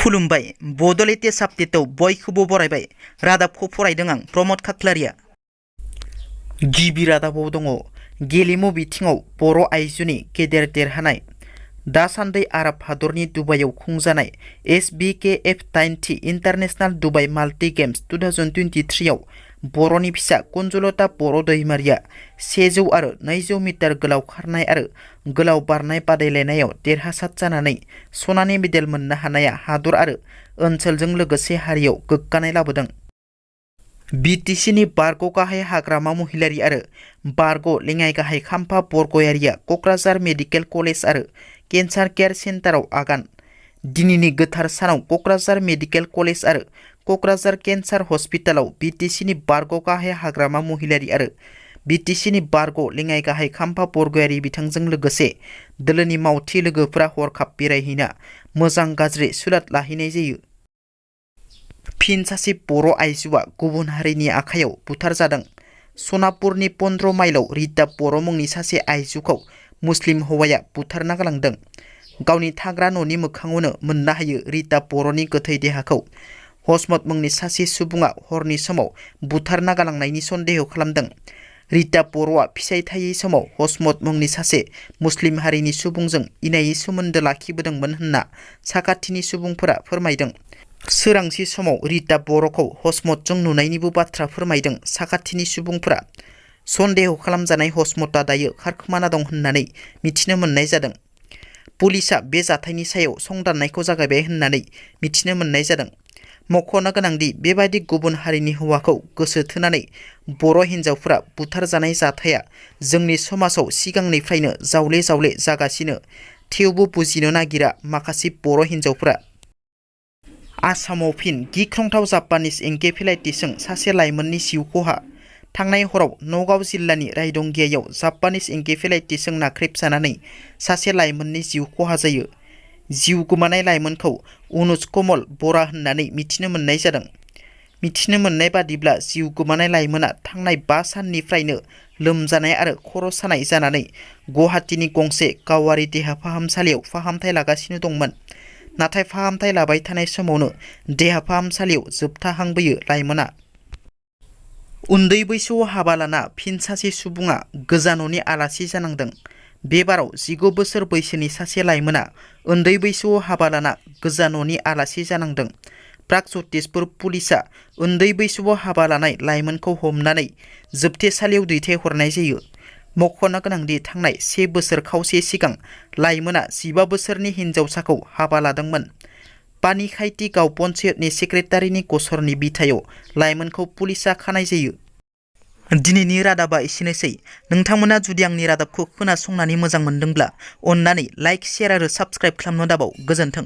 खुलुमबाय बड'लेटेस्ट आपडेटआव बयखौबो बरायबाय। रादाबखौ फरायदों आं प्रमद खाख्लारिया। गिबि रादाबाव दङ गेलेमु बिथिङाव बर' आइजोनि गेदेर देरहानाय। दासान्दि आरब हादरनि दुबाइआव खुंजानाय SBKF 90 international Dubai multi games 2023 आव बर'नि फिसा कुन्जलता बर' दैमारिया 100 आरो 200 मिटार गोलाव खारनाय आरो गोलाव बारनाय बादायलायनायाव देरहासार जानानै सनानि मेडेल मोननो हानाया हादर आरो ओनसोलजों लोगोसे हारियाव गोग्गानाय लाबोदों। BTCनि बारग' गाहाय हाग्रामा महिलारि आरो बारग' लेङाइ गाहाय खाम्फा बरगयारिया क'क्राझार मेडिकेल कलेज आरो केन्सार केयार सेन्टाराव आगान। दिनैनि गोथार सानाव क'क्राझार मेडिकेल कलेज आरो क'क्राझार केन्सार हस्पिटालाव BTCनि बारग' गाहाय हाग्रामा महिलारि आरो BTCनि बारग' लेङाइ गाहाय खाम्फा बरगयारि बिथांजों लोगोसे दोलोनि मावथि लोगोफोरा हरखाब बेरायहैना मोजां गाज्रि सुलाद लाहैनाय जायो। फिन सासे बर' आइजोआ गुबुन हारिनि आखायाव बुथारजादों। सनापुरनि 15 माइलाव रिता बर' मुंनि सासे आइजोखौ मुस्लिम हौवाया बुथारना गालांदों। गावनि थाग्रा न'नि मोखाङावनो मोननो हायो रिता बर'नि गोथै देहाखौ। हसमत मुंनि सासे सुबुङा हरनि समाव बुथारना गालांनायनि सन्देह खालामदों। रिता बर'आ फिसाय थायै समाव हसमत मुंनि सासे मुस्लिम हारिनि सुबुंजों इनायै सोमोन्दो लाखिबोदोंमोन होनना साखाथिनि सुबुंफोरा फोरमायदों। सोरांसि समाव रिता बर'खौ हसमतजों नुनायनिबो बाथ्रा फोरमायदों साखाथिनि सुबुंफोरा। सन्देह खालामजानाय हसमतआ दायो खारखोमाना दं होननानै मिथिनो मोननाय जादों। पुलिसआ बे जाथायनि सायाव संदाननायखौ जागायबाय होननानै मिथिनो मोननाय जादों। मख'नो गोनांदि बेबादि गुबुन हारिनि हौवाखौ गोसो थोनानै बर' हिन्जावफोरा बुथारजानाय जाथाया जोंनि समाजाव सिगांनिफ्रायनो जावले जावले जागासिनो, थेवबो बुजिनो नागिरा माखासे बर' हिन्जावफोरा। आसामाव फिन गिख्रंथाव जापानिस एनकेफेलाइटिसजों सासे लाइमोननि जिउ खहा। थांनाय हराव नगाव जिल्लानि रायदंगियायाव जापानिस एनकेफेलाइटिसजों नाख्रेबजानानै सासे लाइमोननि जिउ खहा जायो। जिउ गोमानाय लाइमोनखौ अनुज कमल बरा होननानै मिथिनो मोननाय जादों। मिथिनो मोननाय बादिब्ला जिउ गोमानाय लाइमोना थांनाय 5 साननिफ्रायनो लोमजानाय आरो खर' सानाय जानानै गुवाहाटीनि गंसे गावारि देहा फाहामसालियाव फाहामथाय लागासिनो दंमोन। नाथाय फाहामथाय लाबाय थानाय समावनो देहा फाहामसालियाव जोबथाहांबोयो लाइमोना। उन्दै बैसोआव हाबा लाना फिन सासे सुबुङा गोजान'नि आलासि जानांदों। बे बाराव 19 बोसोर बैसोनि सासे लाइमोना उन्दै बैसोआव हाबा लाना गोजान'नि आलासि जानांदों। प्रागज्यतिसपुर पुलिसआ उन्दै बैसोआव हाबा लानाय लाइमोनखौ हमनानै जोबथेसालियाव दैथायहरनाय जायो। मख'नो गोनांदि थांनाय 1 बोसोर खावसे सिगां लाइमोना 15 बोसोरनि हिन्जावसाखौ हाबा लादोंमोन। पानिखायथि गाव पन्चायतनि सेक्रेटारिनि गसरनि बिथायाव लाइमोनखौ पुलिसआ खानाय जायो। दिनैनि रादाबा एसेनोसै। नोंथांमोना जुदि आंनि रादाबखौ खोनासंनानै मोजां मोनदोंब्ला अन्नानै लाइक, शेयार आरो साबस्क्राइब खालामनो दाबाव। गोजोन्थों।